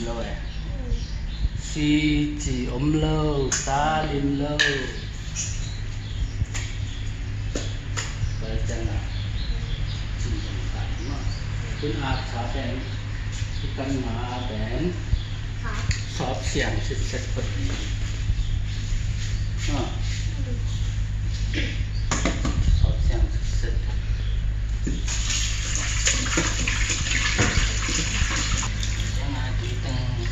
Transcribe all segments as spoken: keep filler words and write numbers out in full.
Lo eh. Si ci om lo, sa lim lo. Tua ciang a ci om ka ma. Tun a sa pen i kan ma pen sawp siang sitset pah ding. Ah. Sawp siang sitset. Ciang a tui teng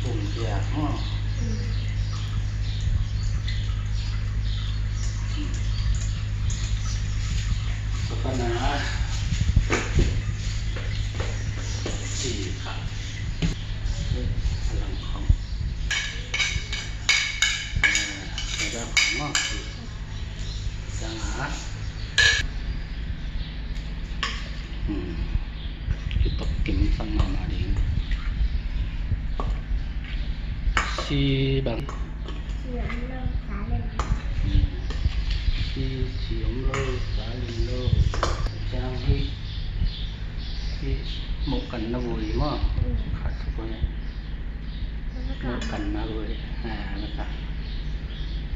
pum piak maw. Tua pan a ci kha. A lam khong. A, a lam khong maw. Ciang a. Hmm. Kitok kim sang mahmah ding. Si bang. Hmm. Si, si om lo, sa lim lo. Ciang hi, hi muk kan na vui maw. Hmm. Khat sa kua ne. Muk kan na vui. Ha, muk kan.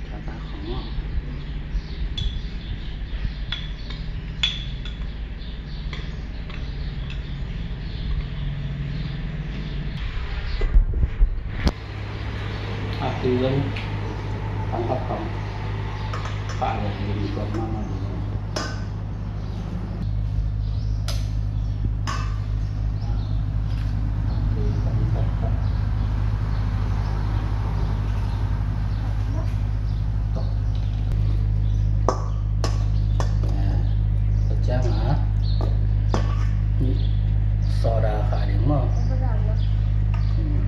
Tata khong maw. A tui zong tangkap khong. Pah le lim tuan mahmah ding. Tua ciang a, soda kha ding maw. Hmm.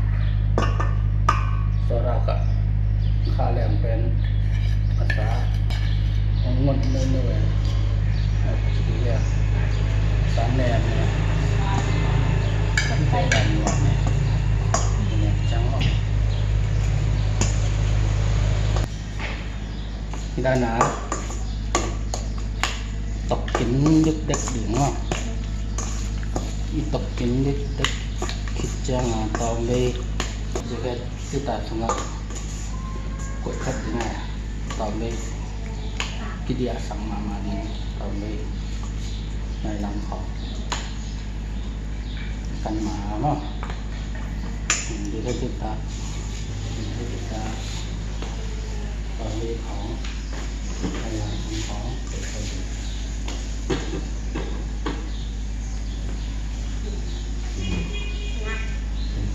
Soda kha, kha leng pen a sa hong ngot neu neu e. A sa nem e. Kan pai dan nuam e. Nek ciang maw. Hi dan a tok kim dikdek ding maw. I tok kim dikdek khit ciang a tawmvei jacket kita sungah koih khat ding a, tawmvei kidiah sak mahmah ding, tawmvei nai lam khawng. Kan ma maw. Dikdek kita, dikdek kita. Tawmvei khawng, nai lam khawng, khawng.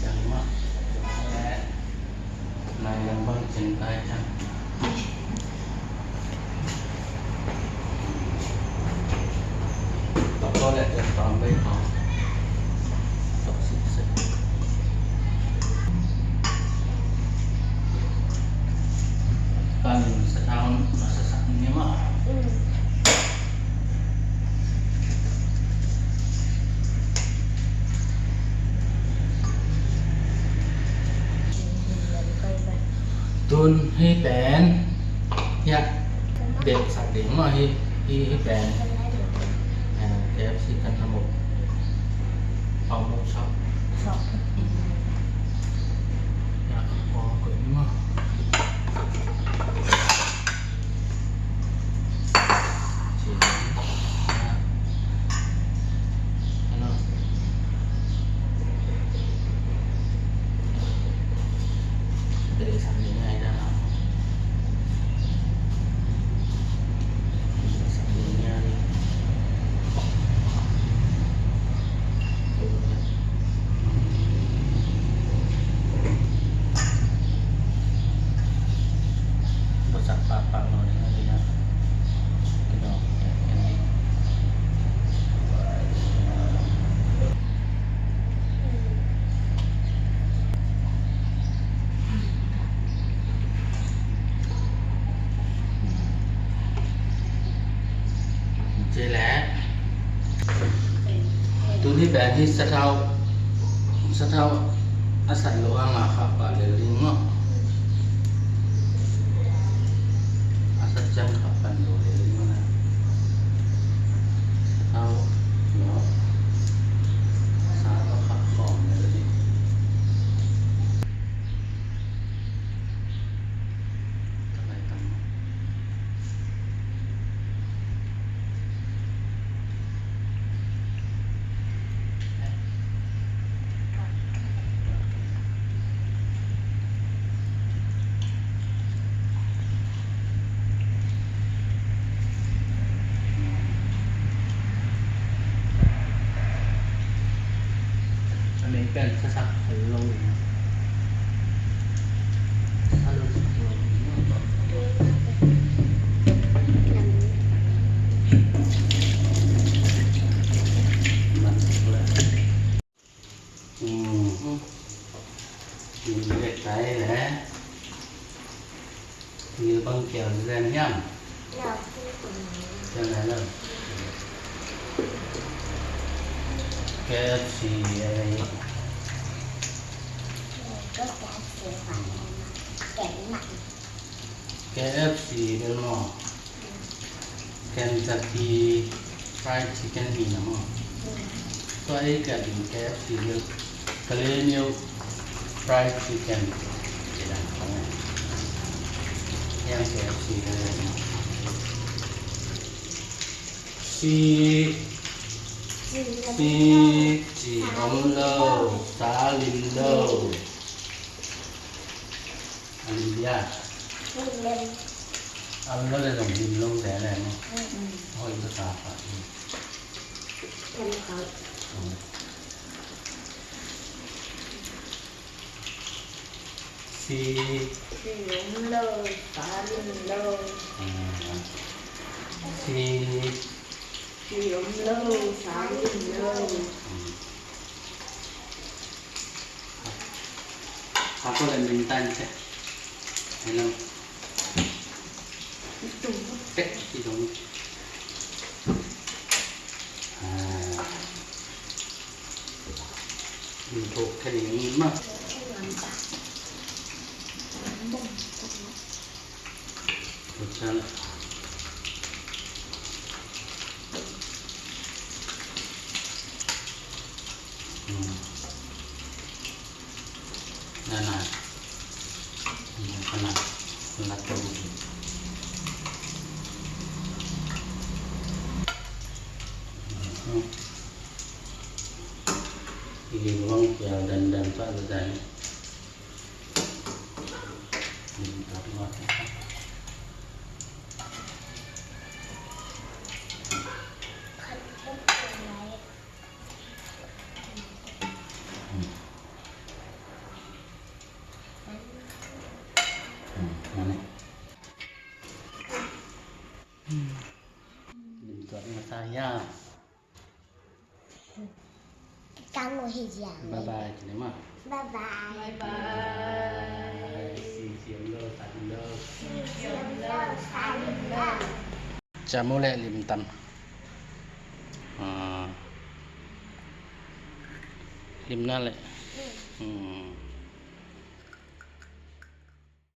Ciang maw. Nai lam bang cin tai ciang. Tok ko le tok tawmvei khawng. Tok sitset. Kan sa thaun a sa sak ni maw. Mm. Tun hih pen, hiah, bek sak ding maw, hih, hih, hih pen. Eh, K F C kan na muk. Pau muk chop. Chop. Hiah, oh, koih ni maw. Ci leh. Tuni pen hih sathau, sathau a sat lo hang a khah pah lel ding maw. A sat ciang khah pan lo lel ding maw na. Sathau lo. Sa tawh khah khawm lel ding. A mei pen sa sak lo ding. Sa lo sak lo. Man sak lo. Hmm. Min lek kai le. Min bang kial zen hiam? Kial na lo. K F C le. K F C bel maw. Kentucky Fried Chicken hi na maw. Tua ei ka ding K F C bel Kalemyo Fried Chicken. Yang K F C bel. Si, si, ci om lo, sa lim lo. A lim bia. A lim lo le zong lim lo te le maw. Hoi ka sa pa. Si. Si om lo, sa lim lo. Si. Si om lo, sa lim lo. Ako le min tan te. Hello. Tek, i dong. Ah. Min thok kha ding ma. Thok kha. Hmm. Nana. Nana. Nana. Igi bang kial dandan pa dandan. Lim tuat masa hiam? Ka ngawh hi ziau. Bye bye ci ni maw. Bye bye. Bye bye. Bye. Si, si om lo, sa lim lo. Si, si om lo, sa lim lo. Ciam uh leh lim tam. Ah. Lim na leh. Hmm.